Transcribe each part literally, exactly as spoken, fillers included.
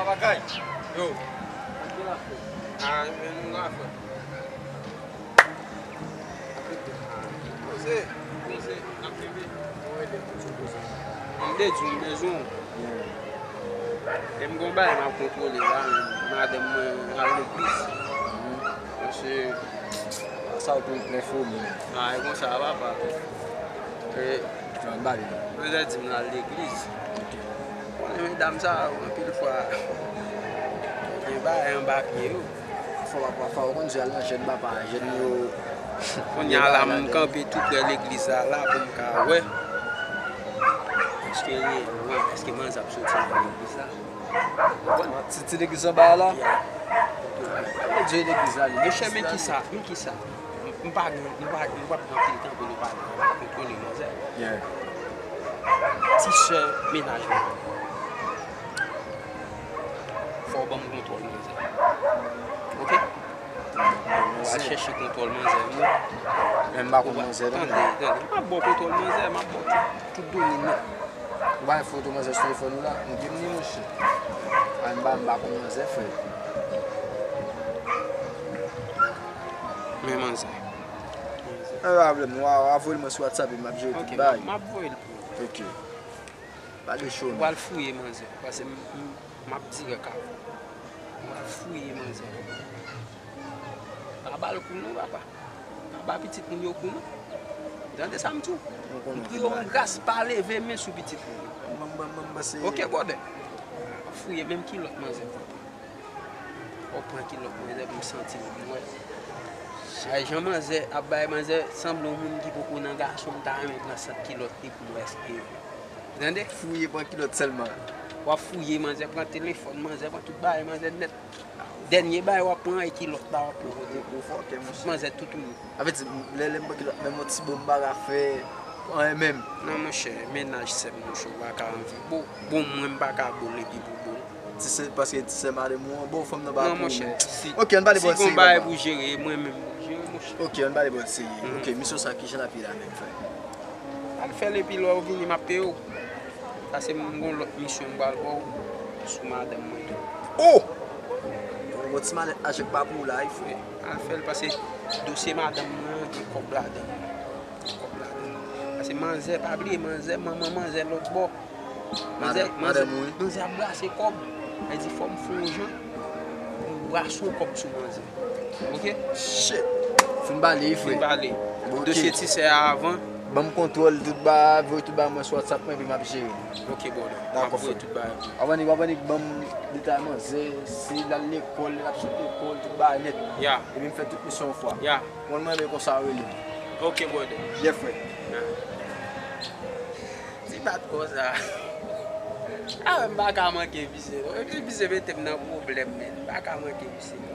Lakay. Yo. Tranke la frè. Ah, men nou la frè. Poze, poze, n ap kenbe. Mwen te di w m bezwen w. E m gon bagay m ap kontwole la, men madanm mwen al legliz. Paske sa w tou plen fomi. Ah, e konsa, papa. E, Jan bal. Mwen te di m al legliz. Konnen medam sa yo, anpil fwa, gen bagay anba pye yo. Fò papa, fò w konn jèl nan jèn papa, jèn yo. Kounye a la, m kanpe tou prè legliz la, la, pou m ka wè. Èske reyèlman, èske manzè ap soti nan legliz la? Ti, ti legliz anba a la? Ya. Bondye legliz la, li. Monchè, men kisa, men kisa. M, m pa gen, m pa, m p ap gen anpil tan pou nou pale. M pa kontwole manzè. Yeah. Ti sè mennaj mwen. Fò w ban m kontwòl manzè. Oke? Ou al chèche kontwòl manzè, wi. Men m pa konn manzè, non. Tande, tande. M ap ba w kontwòl manzè, m ap ba w tout, tout done, non. Ou bay foto manzè sou telefòn ou la? M gen ni monchè. Ay, m pa, m pa konn manzè, frè. Men manzè. Manzè. E pa pwoblèm, ou a, ou a voye l mwen sou WhatsApp, m ap jere tout bagay. Ok, m ap voye l pou ou. Ok. Pa gen cho, non. Ou al fouye manzè, paske m, m, m ap dirèk avè w. Ou al fouye manzè. Pa ba l kou non, papa. Pa ba pitit moun yo kou non. Tande sa m di w. M konnen. M priye w yon gras, pa leve men sou pitit moun yo. Ban m, ban m, ban m pase. Ok, brother. Fouye menm kilòt manzè pran. Ou pran kilòt manzè pou m santi l pou m wè. Ay, jan manzè ap bay, manzè sanble yon moun ki poko nan gason, m ta renmen pran sant kilòt li pou m wè èske. Ou tande? Fouye, pran kilòt sèlman. W ap fouye manzè, pran telefòn manzè, pran tout bagay manzè nèt. Dènye bagay w ap pran e kilòt la w ap pran kote. Ou fòkè, monchè. Manzè toutou. Sa vle di, lè, lè m pran kilòt, menm yon ti bon m pa ka fè anyen menm. Non, monchè, mennaj sè m, monchè, ou pa ka anvi bo. Bon, mwen, m pa ka bo l epi pou bo l. Ti sè, paske ti sè madanm ou an, bon, fanm nan pa pou ou, men. Ok, ann pale bò de seri, papa. Si gon bagay pou jere, e mwen menm pou jere, monchè. Ok, ann pale bò de seri. Ok, misyon sa, kijan l ap ye la menm, frè? Al fè l epi lè w vini, m ap peye w. Sa se m gon lòt misyon m pral ba w sou madanm mwen tou. Oh! Yon ti malèt ajèk pa pou w la, wi, frè. Al fè l, paske dosye madanm mwen an gen kòb ladan l. Gen kòb ladan l. Paske manzè, pa bliye, manzè, manman manzè lòt bò. Manzè, manzè, manzè ap brase kòb. Sa di fò m fè yon jan pou m brase yon kòb sou manzè. Ok? Shit. Fin pale, wi, frè. Fin pale. Bon, ok. Dosye ti sè a avan. Ban m kontwòl tout bagay, voye tout bagay mwen sou WhatsApp mwen, epi m ap jere. Ok, brother. Dakò, frè. M ap voye tout bagay pou ou. W ap annik, w ap annik ban m detay manzè, si l al lekòl, l ap sot lekòl, tout bagay nèt. Ya. Epi m fè tout misyon yon fwa. Ya. Mwen, mwen renmen konsa w rele m. Ok, brother. Yeah, frè. Ya. Ti bat konsa. Ah, m pa ka manke misye, non. Epi misye mete m nan pwoblèm, men. M pa ka manke misye, non.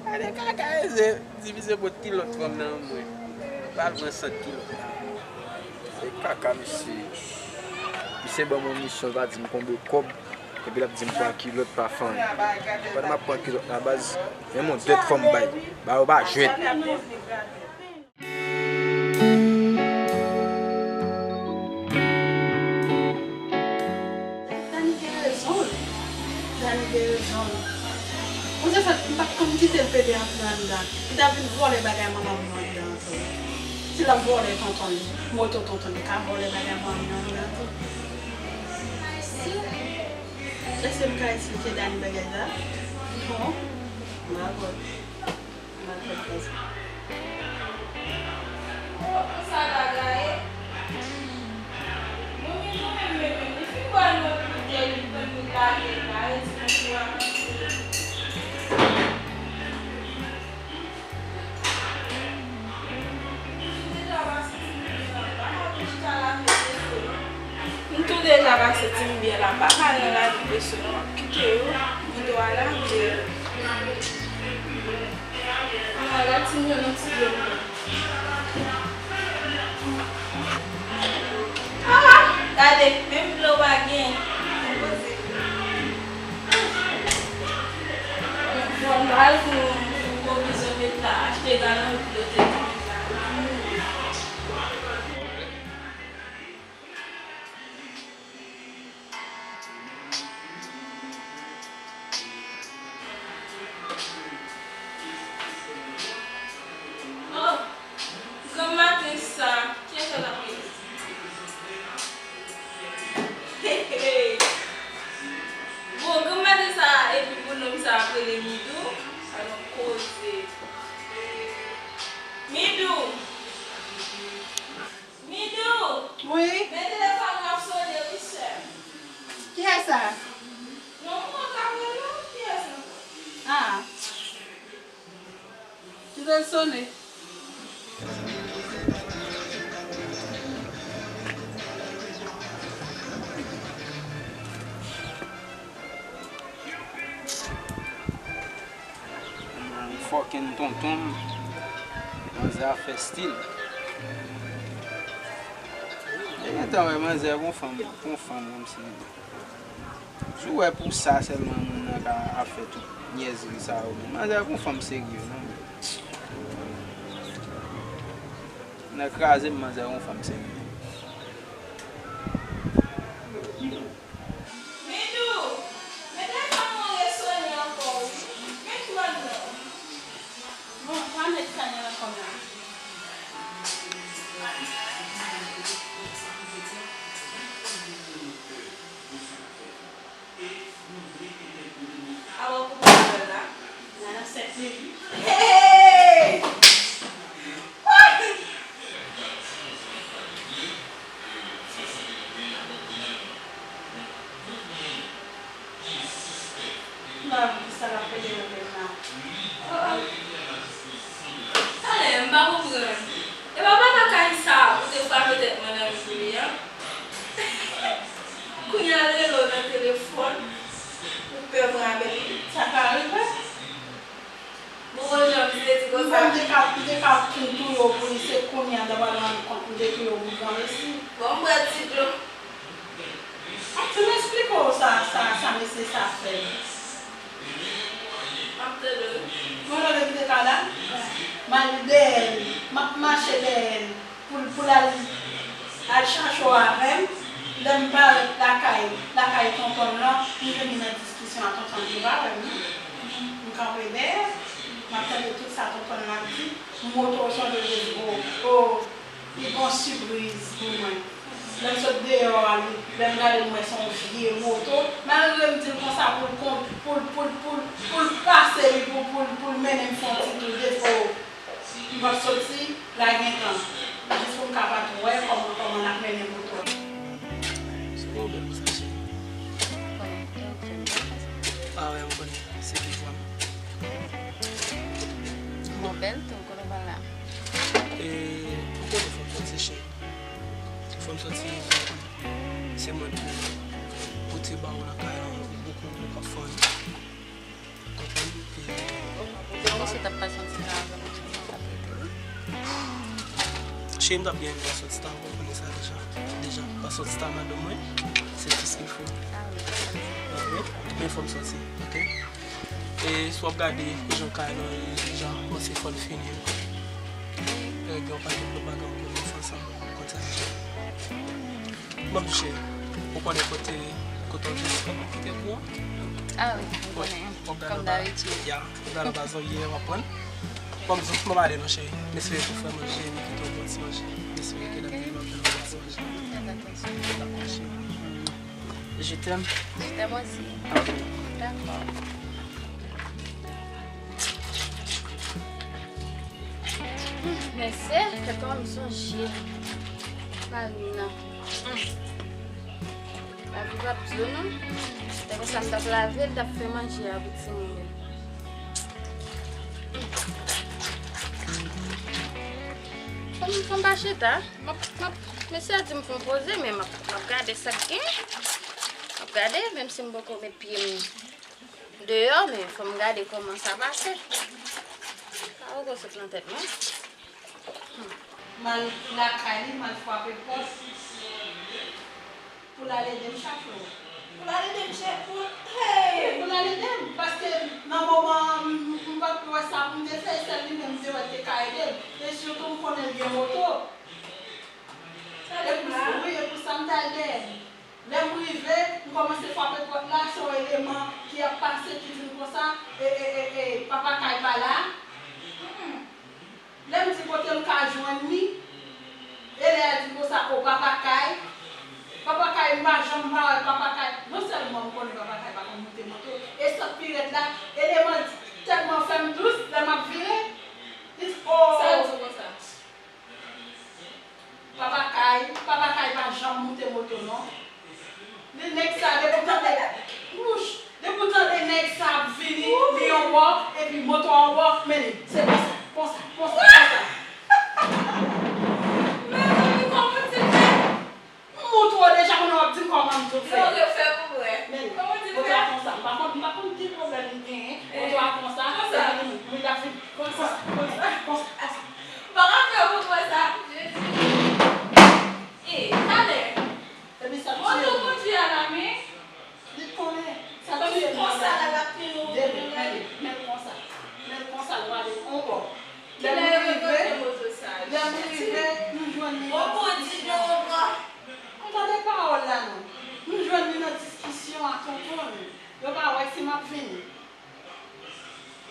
Gade kaka, e se, di misye pot kilòt fanm nan mwen. Pral pran sant kilòt la. Se kaka, misye. Misye ban m yon misyon, l pa di m konbe kòb. Epi l ap di m pran kilòt pa fè anyen. Pandan m ap pran kilòt la, baz, menm yon dwèt fò m bay. Ba yo pa jwèt. Dani gen rezon l. Dani gen rezon l. Bondye fè m pa t konn kite l pede antre anndan. Li t ap vin vòlè bagay manman m yo anndan an tou. Si l ap vòlè tonton li, moto tonton li, ka vòlè bagay manman m yo anndan tou. Èske m ka esplike Dani bagay sa? Non. M pa kwè. M tou deja pase ti byen la, m pa ka nan lavi peson, m ap kite yo, m gen dwa lave yo. Mwen la ti mwen nan ti dlo m. Ah, gade, menm dlo pa gen. Mwen poze. Bon, m pral pou m gwo bizou met la, achte galon dlo te di met la. M mouri. Wi. Men telefòn nan ap sonnen wi, sè m. Kiyès sa? Non, mwen pa wè non, kiyès ankò? Ah. Kite l sonnen. Fucking tonton m. Manzè a fè stil. Te gentan wè manzè pou yon fanm, pou yon fanm kòmsi. Si w wè pou sa sèlman moun nan ka ap fè tout nyèzri sa yo, men manzè pou yon fanm serye, non, men. Nan kraze m, manzè pou yon fanm serye. Midou, men telefòn mwen resonnen ankò wi. Men pran non. Bon, pa met sa nan kòm la. Avan w koupe apèl la. Nan, nan sèt minit. Hey! M pa konn kisa k ap pete nan tèt la. Oh, oh. Talè, m pa konprann. E pa papa Kay sa ou te frape tèt mwen nan men pou li a? Kounye a l rele w nan telefòn, ou pè frape li. Sa ka rive. Bon, bon, jan m te di konsa. M te ka, m te ka fin touye w pou li, se kounye a m ta pral rann kont m te touye w pou granmesi. Bon, m bwè ti dlo. Ann, m esplike w sa, sa, sa mesye sa fè m. M ap tande w. Mwen lè kite kay la, m al dèyè l, m ap mache dèyè l pou l, pou l al, al chache w avè m. Lè m parèt lakay, lakay tonton l lan, m vin nan diskisyon ak tonton l, li pa wè m non. M kanpe dèyè, m ap tande tout sa tonton l lan ap di. Moto sonje jodi, o, o, li gon sipriz pou mwen. Lè m sot deyò a, li, lè m gade, m wè se yon vye moto. Malgre m di l konsa pou l kon-, pou l, pou l, pou l, pou l pase li, pou, pou l, pou l mennen m fè yon ti tou depo. M p ap soti la gentan. Jis pou m ka pa t wè kòman, kòman l ap mennen moto a. Se yon bèl mesaj. Konnen, e w k fè m bèl konsa. Ah, wè, m konnen. Se te vwa m. Mwen bèl tou, kote w pral la? E, ou konnen fò m soti, cheri. Fò m soti, se mwen pou pote ba ou nan kay la, ou kou ou p ap fè anyen. Konprann? E, bon, misye t ap pase yon ti jan avè m, misye t ap rete wi. Cheri, m t ap gen yon sòti ta, ou konnen sa deja. Deja, pa sòti ta, madanm mwen, c'est tout ce qu'il faut. Ah wi. Ok? Men fò m sòti, ok? E si w ap gade jan kay la ye, deja, mwen se fò l fini. E gen yon pakèt lòt bagay ankò, men fò sa, konn sa deja. Bon, cheri, ou konnen kote, kote w te, kote w kite kou an? Ah wi, m konnen. Kòm dabitid. Ya, w ap gade anba zòrye, w ap pran. Bon, m di w, m ap ale non, cheri. M espere ke w fè manje, m kite w bon ti manje. M espere ke lè m vini, w ap fè yon bon ti manje. Fè atansyon. Dakò, cheri. Je t'aime. Je t'aime aussi. Dakò. Mesye, fè kòman m sonje mari m nan. Lavi p ap di w non. Lè konsa m t ap lave, l t ap fè manje a pou timoun yo. Fò m, fò m pa chita. M ap, m ap, mesye a di m fè yon poze, men m ap, m ap gade sa k gen. M ap gade, menm si m poko met pye m deyò, men fò m gade kòman sa pase. Sa poko sot nan tèt mwen. M al lakay li, m al frape pòt pou l al ede m chache w. Pou l al ede m chache w? Hey! Pou l al ede m, paske nan moman an, m, m, m pa t wè sa pou m te fè, e sèl li menm m te wè ki te ka ede m. E sitou m konnen l gen moto. E pou sa, wi, e pou sa m t al dèyè l. Lè m rive, m kòmanse frape pòt la, se yon eleman ki ap pase ki di m konsa, e, e, e, e, papa Kay pa la. Lè m di kote m ka jwenn li, e lè a di konsa, o, papa Kay. Papa Kay, m pa janm pa wè papa Kay. Non sèlman m konnen papa Kay pa konn moute moto, e sa k pi rèd la, eleman tèt mwen fè m dous lè m ap vire. Li di, o. Sa l di w konsa? Papa Kay, papa Kay Moute moto non. Men nèg sa, depi w tande, wouch, depi w tande nèg sa ap vini, li anwo, epi moto a anwo, men li, se konsa, konsa, konsa, konsa. Mezanmi, kòman w di l fè? M montre w deja, kounye a w ap di m kòman m di w fè. Non, refè pou mwen. Men li, kòman w di l fè? Moto a konsa, m pa konn, m pa konn ki pwoblèm li genyen. Moto a konsa, konsa. Epi li, li ap vin konsa, konsa, konsa, konsa. M pa ka fè pou mwen sa. Jezi. E, talè. Epi sa m tire. Moto kondwi a la, men. Li konnen sa tire m nan la. Konsa la, l ap tire w. Depi, men li, men l konsa. Men l konsa, l prale yon bò. Lè m rive, lè m rive, m jwenn li nan diskisyon. Tande pawòl la non. M jwenn li nan diskisyon ak tonton l. Yo pa wè si m ap vini.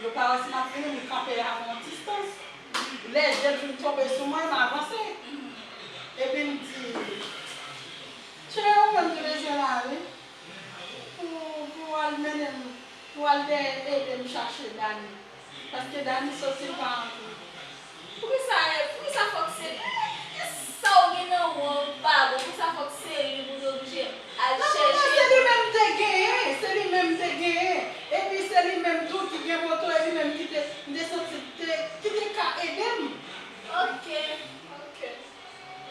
Yo pa wè si m ap vini, m kanpe avè yon distans. Lè je l vin tonbe sou mwen, m avanse. Epi m di, Tchè, ou menm ki bezwen la, wi. Pou, pou w al mennen m, pou w al dèyè ede m chache Dani. Paske Dani soti l pa antre. Poukisa, poukisa fòk se, e, e sa w gen nan men w pa bon, poukisa fòk se li pou te oblije al chèche? Non, non, non, se li menm te genyen, se li menm te genyen. Epi se li menm tou ki gen moto, e li menm ki te, m te santi te, ki te ka ede m. Ok, ok.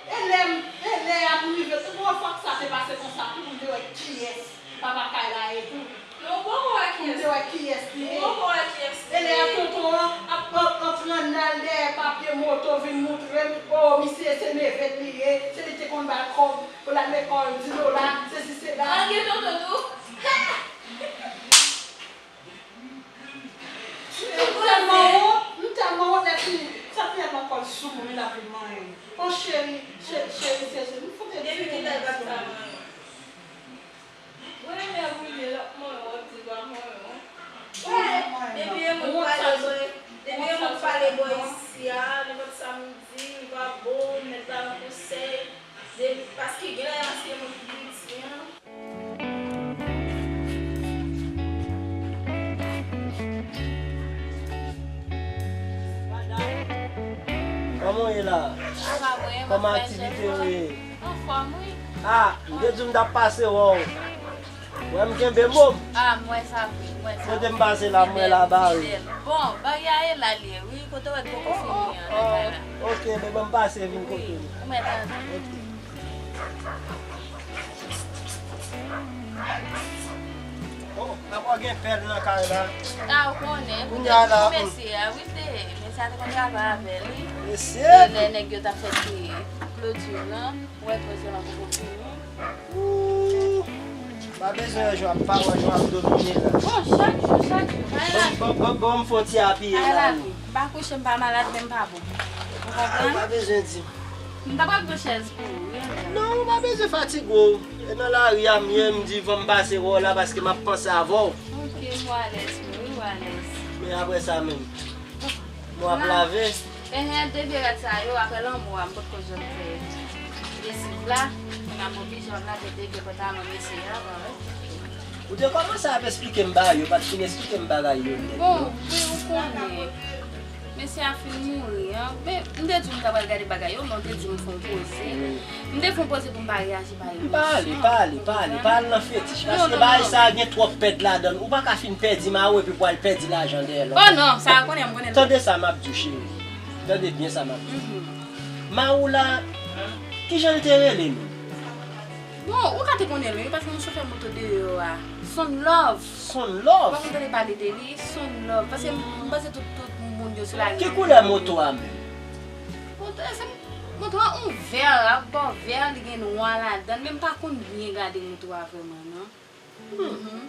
E lè m, e lè y ap rive, tou, bon, fòk sa te pase konsa tou, pou m te wè kiyès papa kay la ye tou. Men ou poko wè kiyès. Pou m te wè kiyès li ye. Ou poko wè kiyès li ye. E lè a tonton an ap, ap, ap pran nan l dèyè papye moto vin moutre m, o, misye se nevè l li ye, se li te konn ba l kòb pou l al lekòl, di dola, sesi sela. An gen tonton tou? M tèlman wont, m tèlman wont, lè fini, sa fini ak yon kòl sou moun, li la vin manyen. O cheri, cheri, cheri, cheri, m fout ede. Depi kilè l pa t ka manyen? Mwen renmen brile lòt manyen, w ap di l pa manyen. Depi e moun pale bò, depi e moun pale bò isi a, nenpòt sa m di, li pa bon, m mèt ba l yon konsèy. Depi, paske genlè se moun ki piti an. Kòman w ye la? Sa va, mwen, kòman aktivite yo ye? Anfòm, wi. Ah, m te di w m t ap pase wè w. Wè m kenbe mo m. Ah, m wè sa vre, m wè sa. Kote m pase la, m wè la bari. Bon, bari a e la li ye, wi. Kote w wè l poko fini an, nan kay la. Ok, men ban m pase vin kote w. Wi, ou mèt antre. Ok. Oh, papa gen pèl nan kay la. Ah, ou konnen, kounye a la, mesye a, wi, te, mesye a te konn travay avè l, wi. Mesye! E lè nèg yo t ap fè ti kloti lan, ou wè kloti lan poko fini. Ooh, pa bezwen wè jan w ap, pa wè jan w ap domine la. Bon, chak jou, chak jou, bay lavi. Bon, bon, bon, bon, m fon ti apiye la. Bay lavi. M pa kouche, m pa malad, men m pa bon. Ou konprann? Ou pa bezwen di m. M ta pral pran chèz pou ou, wi. Non, ou pa bezwen fatige w. E nan lari a m ye, m di fò m pase wè w la paske m ap panse avè w. Ok, ou alèz, wi, ou alèz. Men apre sa menm, m w ap lave. Enhen, de vye rad sa yo, apre lanmou a, m potko janm fè lesiv la. Kounye a m oblije ap lave de vye pantalon mesye a, pa vre? Ou te kòmanse ap esplike m bagay yo, pa t fin esplike m bagay yo nèt, non. Bon, wi, ou konnen. Mesye a fin mouri an. Men, m te di w m ta pral gade bagay yo, men w te di m fè yon poze. M te fè yon poze pou m pa reyaji pa emosyon. M pa ale, pa ale, pa ale, pa al nan fetich, paske bagay sa a gen twòp pèd ladan l. Ou pa ka fin pèdi mari w epi pou al pèdi lajan dèyè lòt. Oh non, sa a konnen, m konnen. Tande sa m ap di w, cheri. Tande byen sa m ap di w. Mari w la, kijan l te rele menm? Bon, ou ka te konnen l, wi, paske yon chofè moto deyò a. Son Love. Son Love? Ou pa konn tande pale de li? Son Love. Paske m, m panse tout, tout moun yo sou lari. Ki koulè moto a menm? Moto a, se, moto a yon vè, ak bò vè, li gen nwa ladan l, men m pa konn byen gade moto a vrèman, non. Hmm.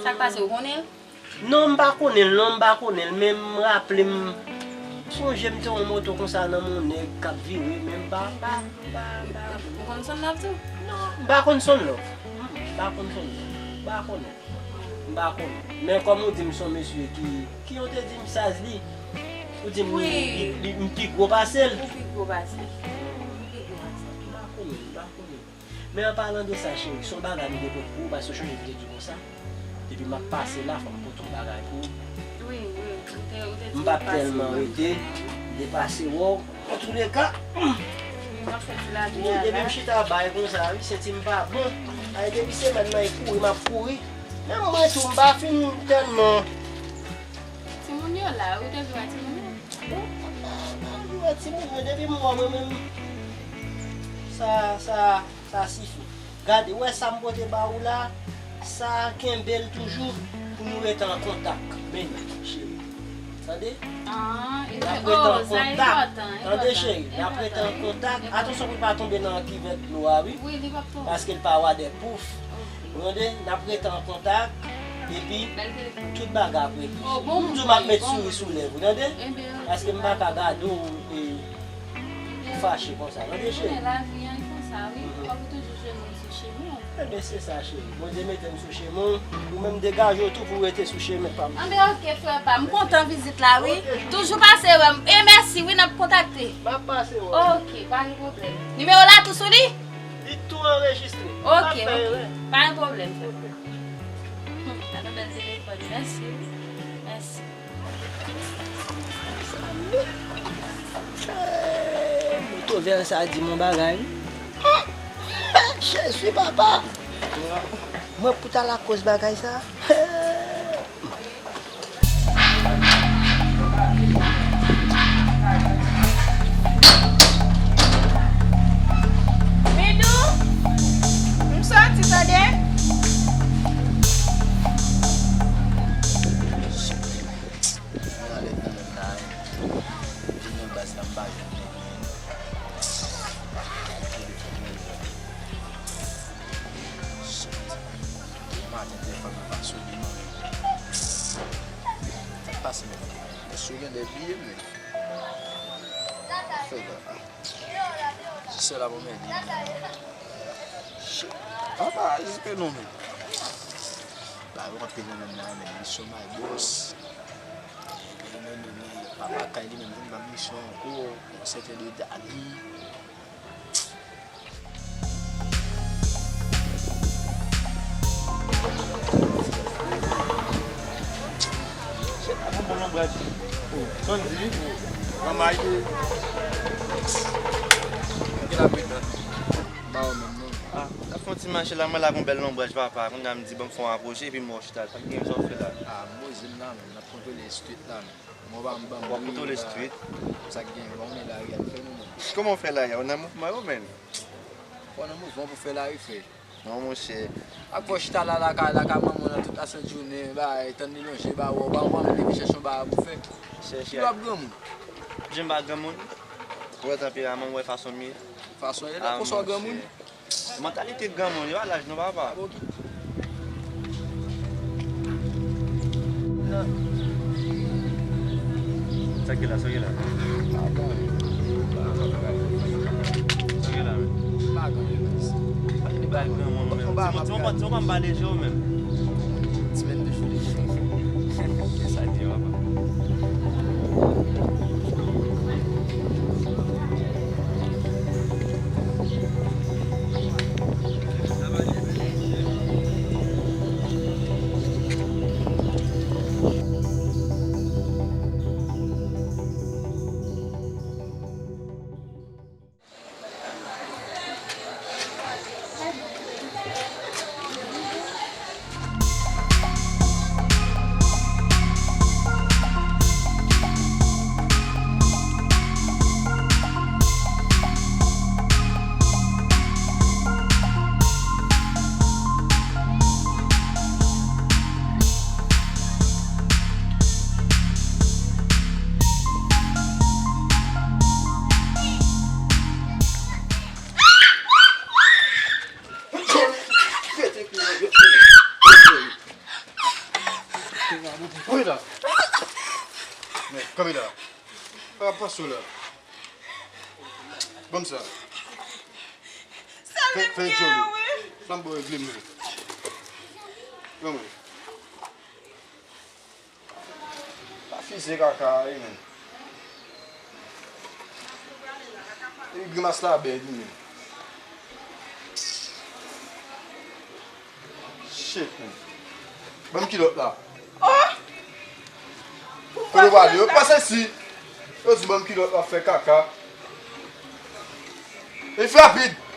Sa k pase, ou konnen l? Non, m pa konnen l, non, m pa konnen l, men m raple m, m sonje m te wè yon moto konsa nan men yon nèg k ap vire, men m pa, m pa, m pa, m pa. Ou konn Son Love tou? Non, m pa konn Son Love. M pa konn Son Love. M pa konnen. M pa konnen. Men kòm ou di m se yon mesye ki, ki yo te di m saz li, ou di m li, li, li, m pi gwo pase l. Ou pi gwo pase l. Ou pi gwo pase l. M pa konnen, m pa konnen. Men an palan de sa, cheri, se yon bagay m gen pou, pou ou, paske w chonje m te di w konsa. Depi m ap pase la, fò m pote yon bagay pou ou. Wi, wi, ou te, ou te di m pase. M p ap tèlman rete, m te pase wè w. Antouleka, M ap fè ti lave a la. Wi, depi m chita bay konsa, wi, senti m pa bon. Ay, depi semèn nan, e kouri, m ap kouri. Menm mwen tou, m pa fin tèlman. Timoun yo la, wi, ou te vle wè timoun yo? Bon, m pa vle wè timoun yo, depi m wè mwen menm, sa, sa, sa sifi. Gade, ou wè sa m pote ba ou la, sa kenbe l toujou pou nou rete an kontak. Men, cheri. Tande? Ah, n ap rete an kontak. Tande, cheri? N ap rete an kontak. Atansyon pou l pa tonbe nan kivèt dlo a, wi. Wi, li p ap tonbe. Paske l pa waterproof. Ou tande? N ap rete an kontak. Epi, tout bagay ap regle. M di w m ap met souri sou lèv ou, tande? Paske m pa ka gade w, e, ou fache konsa. Tande, cheri? Men lavi an konsa, wi. Fòk ou toujou jwenn moun sou chemen w. Enben, se sa, cheri. Bondye mete m sou chemen w. Ou menm degaje w tou pou w rete sou chemen pa m. Enben, oke, frè pa m. M kontan vizit la, wi. Toujou pase wè m. E mèsi, wi, n ap kontakte. M ap pase wè w. Oke, pa gen pwoblèm. Nimewo la tou sou li? Li tou anrejistre. Oke, oke. Pa gen pwoblèm, frè. Gade yon bèl telefòn. Mèsi, wi. Mèsi. Moto vè sa di m yon bagay, wi. Jezi, papa! Mwen pou ta lakòz bagay sa. Midou, m soti, tande. Mwen ale kanmenm la, wi. Vin nan baz la, m pa jwenn nèg, men. Shit. Maten telefòn nan pa sone, non. Sa k pase menm? Èske w gen de bliye m, men? Fè la. Ki sè la pou mède m. Shit. Papa, jiske non, men. Ba yo anpil nan menm la, men. Misyon my boss. Papa kay li menm vin ban misyon ankò, yon sèten de dani. Shit, la gon bon lonbraj. Sandy, manmay. Ki la pèt la? Ba ou menm non. Ah, la fè yon ti mache la, mwen la gon bèl lonbraj papa. Kounye a m di bon m fè yon apwoche epi m wè w chita. Sa k gen sa w fè la? Ah, m poze m la menm, n ap kontwole street la menm. Mwen pa m ban w kontwole street. Sa k gen, bon, men lari a fè nou menm. Kòman w fè lari a? Ou nan mouvman yo menm. Fò nan mouvman pou fè lari, frè. Non, monchè. Ak fò chita la, lakay, lakay manman nan tout lasent jounen, bay, tann li lonje, ba, wè, ou pa, ou pa menm leve chèche yon bagay pou fè. Chèche. Ki lòt granmoun? Jan m pa granmoun. Ou wè tanperaman m, ou wè fason m ye. Fason w ye la, konsa w granmoun. Mantalite granmoun, yo a laj nou, papa. Sa ki la, sa ki la? Sa ki la, men? Li bay granmoun, men. Ti moun, ti moun, ti moun pa m pale je w, men. Ti men de chou de chou. Sa di, papa. Kanpe la. Men, kanpe la. Pa pase w la. Ban m sa. Fè, fè djòl ou. Flanbo regle m. Ban mwen. Pa fize kaka a, wi, men. E grimas la bèl, wi, men. Shit, men. Ban m kilòt la. Oh! Kote w ale? Yo pase si. Yo di ban m kilòt la, fè kaka. Li fè rapid.